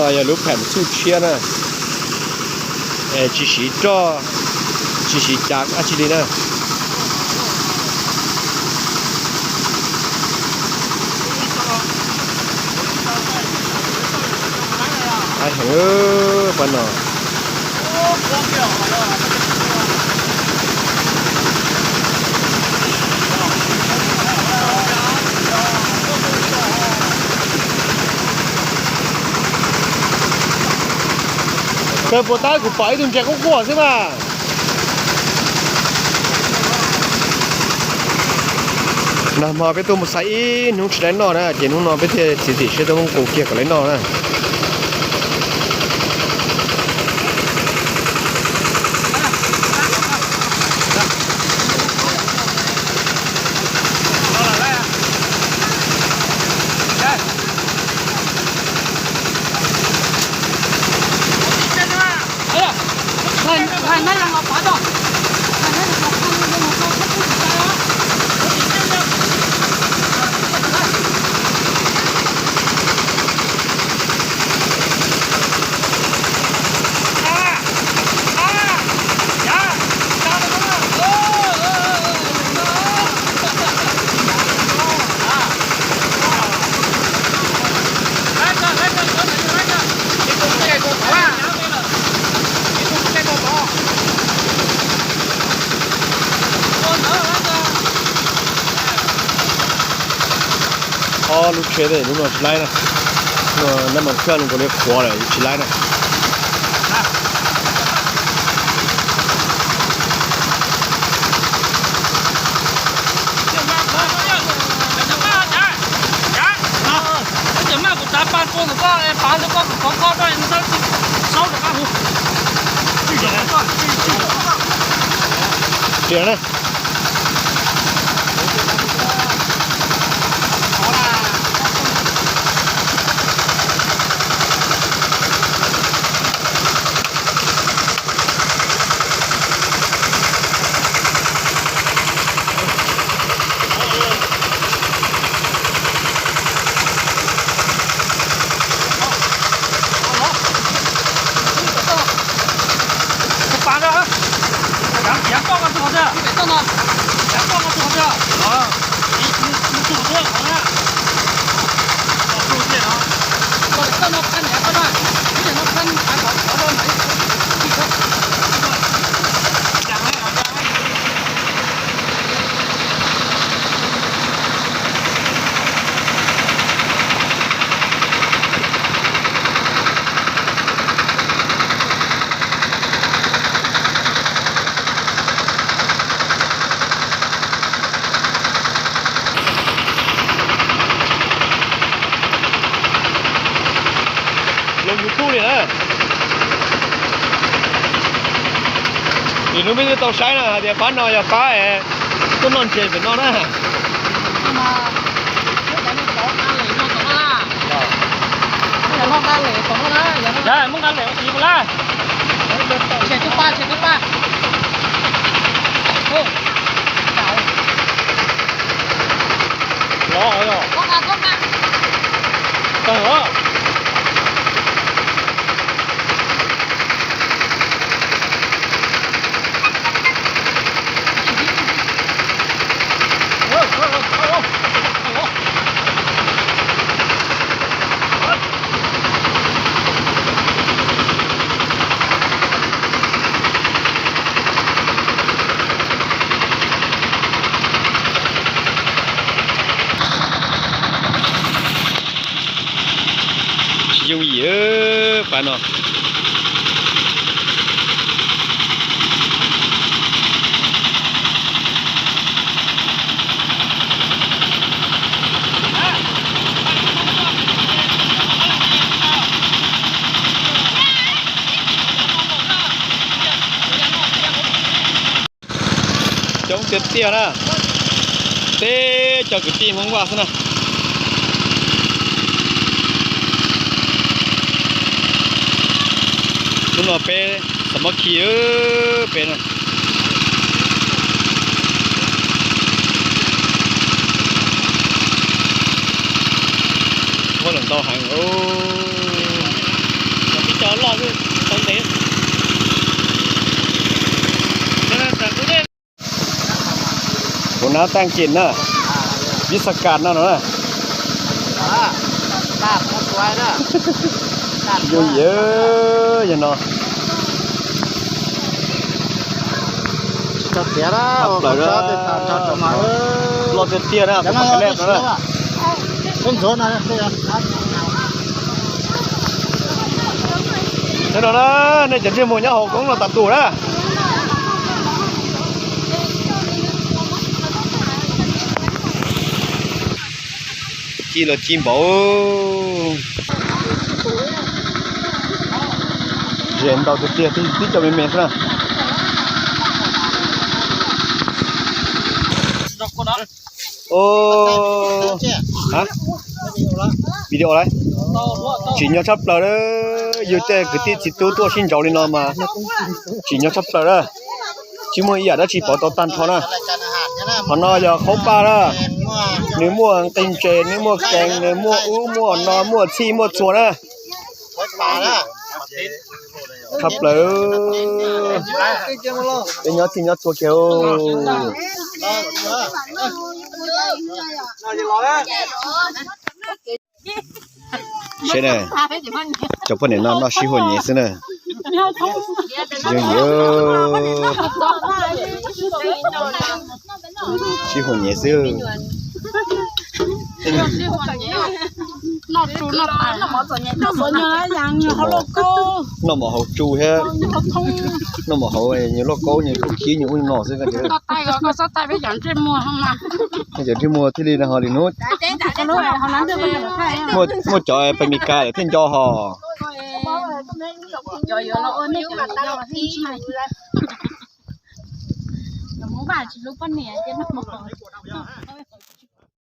Yog lub phem txuj tshiab na, tsis siv roj, tsis siv cav dab tsi li na. Heev, pab no. Kawg puas tab kuv pom ib tug ntses quaj quaj xwb mas. Nag hmo peb tuaj mus xaiv ib hnub tsis laib noj na, ces hnub no peb thiaj txiav txim siab tuaj muab nqus kiag kom laib noj na. Ob lub tsheb tej lub no tsis laib na. Nab mas koj nws kuj li qhuav lawm tsis laib na. Tias na. Loo YouTube li na. Vim hnub peb twb tau saib na hais tias pab no yog pab tuaj noj ntses pem no na. Muab nqa lem ua si puas laj? Tshem tus pa, tshem tus pa. Los os. Tawg os. Tsis yooj yim pab no. Coob tiag tiag na. Teb cov kwv tij Hmoob Vaj xwb na. Hnub no peb xa mab khi peb na. Huab lawm ntau heev. Kuv nab taj kim na, vib xa kas no no na. Tsis yooj yim yog no. Loj tiag tiag na, kuv pom ka lej no na. Nim no na, nej cov ntsej muag nyob hauv koob no tas tus na. Ci los ci npaum. Ze ntau tiag tiag, tib co me me xwb na. Video lawm. Tsim nyog tshaj plaws, yug tej kwv tij txiv tub tuaj sib ntsib li no mas tsim nyog tshaj plaws na. Tsis muaj ib yam dab tsi pauv tau tag nrho na. Qhov no yog qhaub paj na, nws muaj nqi ntses, nws muaj kees, nws muaj ub muaj no, muaj txhij muaj txhua na. Tshaj plaws. Peb nyob txhij nyob txhua kiag. Seb na, cov poj niam no noj sib hua nyiav xwb na. Yooj yim, sib hua nyiav xwb. Noj mov hauv tsu thiab, noj mov hauv nyuag lauj kaub, nyuag khaub khib, nyuag ub no xwb. Cov ntsej muag thiaj li ho li hnub. Muaj cov pais Mes Kas lawm thiaj nco hos.